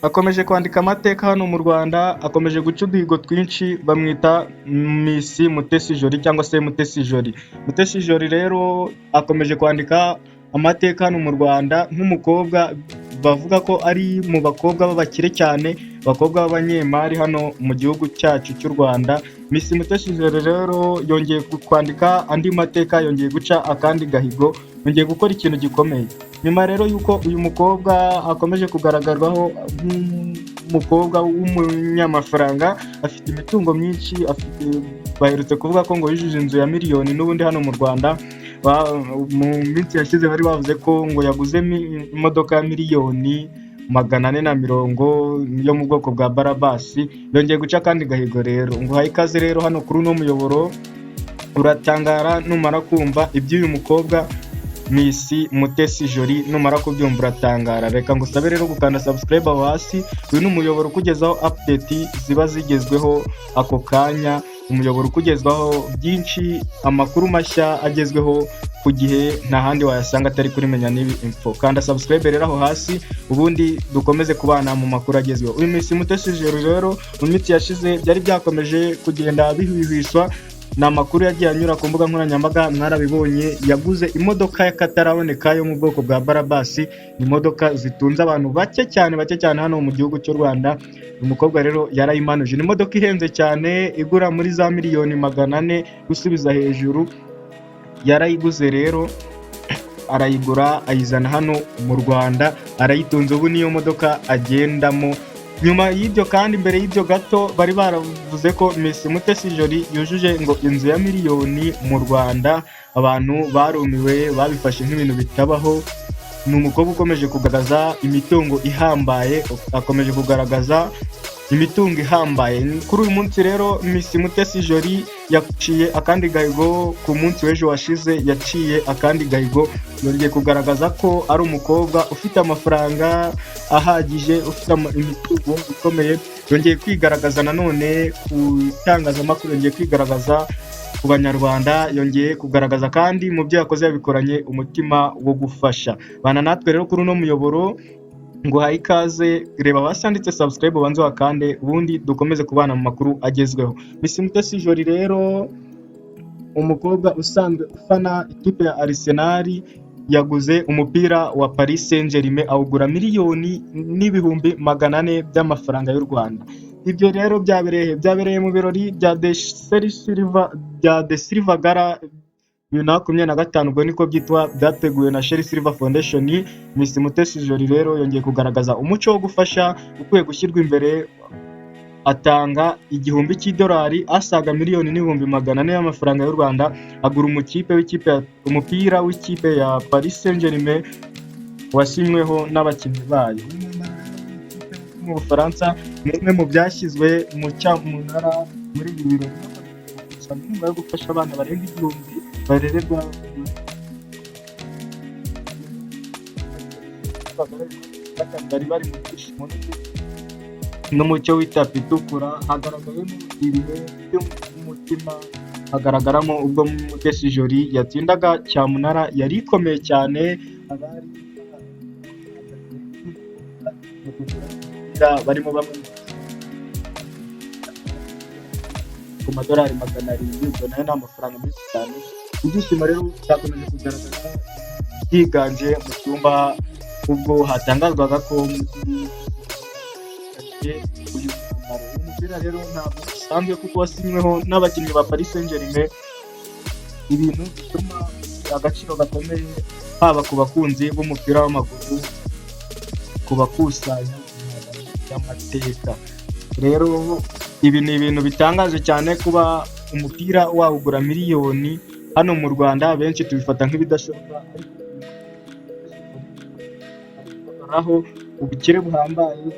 Akomeje kwandika amateka hano mu Rwanda, akomeje guca uduhigo twinshi. Bamwita Miss Mutesi Jolly cyangwa se Mutesi Jolly. Mutesi Jolly rero akomeje kwandika amateka hano mu Rwanda nk'umukobwa bavuga ko ari mu bakobwa b'abakire cyane, abakobwa b'abanyemari hano mu gihugu cyacu cy'u Rwanda. Miss Mutesi Jolly rero yongeye kwandika andi mateka, yongeye guca akandi gahigo, yongeye gukora ikintu gikomeye. Nyuma rero y'uko uyu mukobwa akomeje kugaragarwaho nk'umukobwa w'umunyamafaranga, afite imitungo myinshi, afite, baherutse kuvuga ko ngo yujuje inzu ya miliyoni n'ubundi hano mu Rwanda. Mu minsi yashize bari bavuze ko ngo yaguze imodoka ya miliyoni 450 yo mu bwoko bwa Brabus. Yongeye guca akandi gahigo rero. Nguhaye ikaze rero hano kuri uno muyoboro, uratangara numara kumva iby'uyu mukobwa Miss Mutesi Jolly. Numara kubyumva uratangara. Reka ngusabe rero gukanda subscribe aho hasi. Uyu ni umuyoboro ukugezaho update ziba zigezweho ako kanya, umuyoboro ukugezwaho byinshi, amakuru mashya agezweho ku gihe, nta handi wayasanga atari kuri Menya N'ibi Info. Kanda subscribe rero aho hasi, ubundi dukomeze kubana mu makuru agezweho. Uyu Miss Mutesi Jolly rero, mu minsi yashize byari byakomeje kugenda bihwihwiswa, ni amakuru yagiye anyura ku mbuga nkoranyambaga, mwarabibonye. Yaguze imodoka y'akataraboneka yo mu bwoko bwa Brabus, ni imodoka zitunze abantu bake cyane, bake cyane hano mu gihugu cy'u Rwanda. Uyu mukobwa rero yarayimanuje. Ni imodoka ihenze cyane, igura muri za miliyoni 400 gusubiza hejuru. Yarayiguze rero, arayigura, ayizana hano mu Rwanda, arayitunze, ubu niyo modoka agendamo. Nyuma y'ibyo kandi, mbere y'ibyo gato, bari baravuze ko Miss Mutesi Jolly yujuje ngo inzu ya miliyoni mu Rwanda. Abantu barumiwe, babifashe nk'ibintu bitabaho. Ni umukobwa ukomeje kugaragaza imitungo ihambaye, akomeje kugaragaza imitungo ihambaye. Kuri uyu munsi rero Miss Mutesi Jolly yaciye akandi gahigo. Ku munsi w'ejo washize yaciye akandi gahigo, yongeye kugaragaza ko ari umukobwa ufite amafaranga ahagije, ufite imitungo ikomeye. Yongeye kwigaragaza nanone ku itangazamakuru, yongeye kwigaragaza ku Banyarwanda, yongeye kugaragaza kandi mu byo yakoze yabikoranye umutima wo gufasha. Bana natwe rero kuri uno muyoboro, nguhaye ikaze. Reba hasi handitse subscribe, ubanze wakande, ubundi dukomeze kubana mu makuru agezweho. Miss Mutesi Jolly rero, umukobwa usanzwe ufana ikipe ya Arsenal, yaguze umupira wa Paris Saint-Germain, awugura miliyoni n'ibihumbi 400 by'amafaranga y'u Rwanda. Ibyo rero byabereye byabereye mu birori bya The Silver, bya The Silver Gala 2025, ubwo niko byitwa, byateguwe na Sherrie Silver Foundation. Miss Mutesi Jolly rero yongeye kugaragaza umuco wo gufasha ukwiye gushyirwa imbere, atanga $1000 asaga miliyoni n'ibihumbi 400 y'amafaranga y'u Rwanda, agura umukipe w'ikipe umupira w'ikipe ya Paris Saint-Germain wasinyweho n'abakinnyi bayo. Uyu mwambaro rero w'ikipe yo mu Bufaransa ni umwe mu byashyizwe mu cyamunara muri ibi birori, gukusanya inkunga yo gufasha abana barenga 1000 barererwa bari bari mu byishimo n'umucyo w'itapi itukura. Hagaragayemo ibihe by'umutima, hagaragaramo ubwo Mutesi Jolly yatsindaga cyamunara yari ikomeye cyane, abari mu kugura umupira barimo bamwe ku madolari 700, ubwo nayo ni amafaranga menshi cyane. Ibyishimo rero byakomeje kugaragara byiganje mu cyumba ubwo hatangazwaga ko uyu mwambaro w'umupira rero ntabwo usanzwe, kuko wasinyweho n'abakinnyi ba Paris Saint-Germain, ibintu bituma agaciro gakomeye haba ku bakunzi b'umupira w'amaguru, ku bakusanya y'amateka. Rero ibi ni ibintu bitangaje cyane, kuba umupira wawugura miliyoni hano mu Rwanda, benshi tubifata nk'ibidashoboka, ariko aho ubukire buhambaye,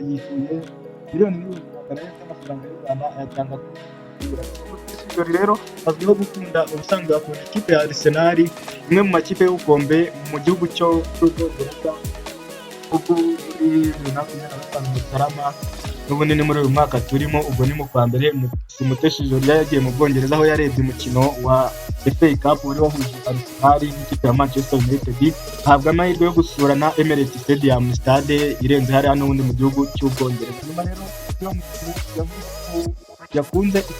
yishyuye miliyoni n'ibihumbi 400 by'amafaranga y'u Rwanda, ayatanga ku mupira. Jolly rero azwiho gukunda, ubusanzwe akunda ikipe ya Arsenal, imwe mu makipe y'ubukombe mu gihugu cy'Ubwongereza. Ubwo muri 2025 Mutarama, n'ubundi ni muri uyu mwaka turimo, ubwo ni mu kwa mbere, Mutesi Jolly yagiye mu Bwongereza, aho yarebye umukino wa FA Cup wari wahuje Arsenal n'ikipe ya Manchester United, ahabwa amahirwe yo gusura na Emirates Stadium, stade irenze hariya n'ubundi mu gihugu cy'Ubwongereza. Nyuma rero y'uwo mukino, yavuze ko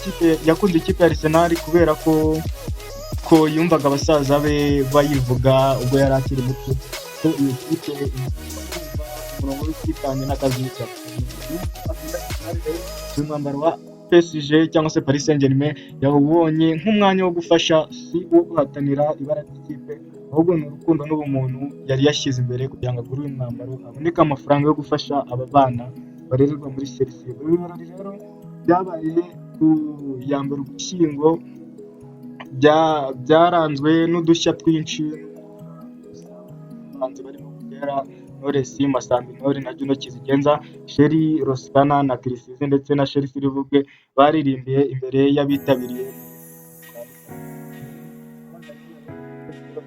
yakunze ikipe ya Arsenal kubera ko yumvaga abasaza be bayivuga ubwo yari akiri muto, ko iyo kipe umurongo w'ubwitange n'akazi. Uyu mwambaro wa PSG cyangwa se Paris Saint-Germain yawubonye nk'umwanya wo gufasha, si uwo guhatanira ibara ry'ikipe, ahubwo ni urukundo n'ubumuntu yari yashyize imbere kugira ngo agure uyu mwambaro, haboneke amafaranga yo gufasha aba bana barererwa muri Chelsea. Ibi birori rero byabaye ku ya 1 Ugushyingo, byaranzwe n'udushya twinshi. Abahanzi barimo Butera Knowless, Masamba Intore na Juno Kizigenza, Sherrie Ross kana na Chriss Eazy ndetse na Sherrie Silver ubwe baririmbiye imbere y'abitabiriye.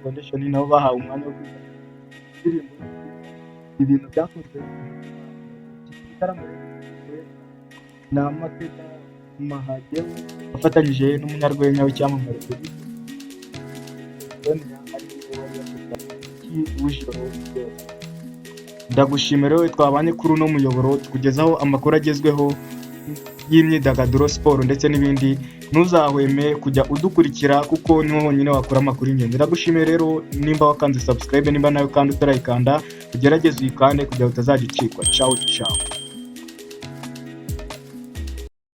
Foundation nabo bahawe umwanya wo kwiga indirimbo, ibintu byakozwe. Iki gitaramo na Makeda Mahagem afatanyije n'umunyarwenya w'icyamamare Sonia, ari we wari w'ijoro ryose. Ndagushimira wowe twabanye kuri uno muyoboro, tukugezaho amakuru agezweho y'imyidagaduro, siporo ndetse n'ibindi. Ntuzahweme kujya udukurikira kuko niho honyine wakura amakuru y'ingenzi. Ndagushimiye rero nimba wakanze subscribe, nimba nawe kandi utarayikanda, ugerageze uyikande kugira ngo utazajya ucikwa. Ciao ciao.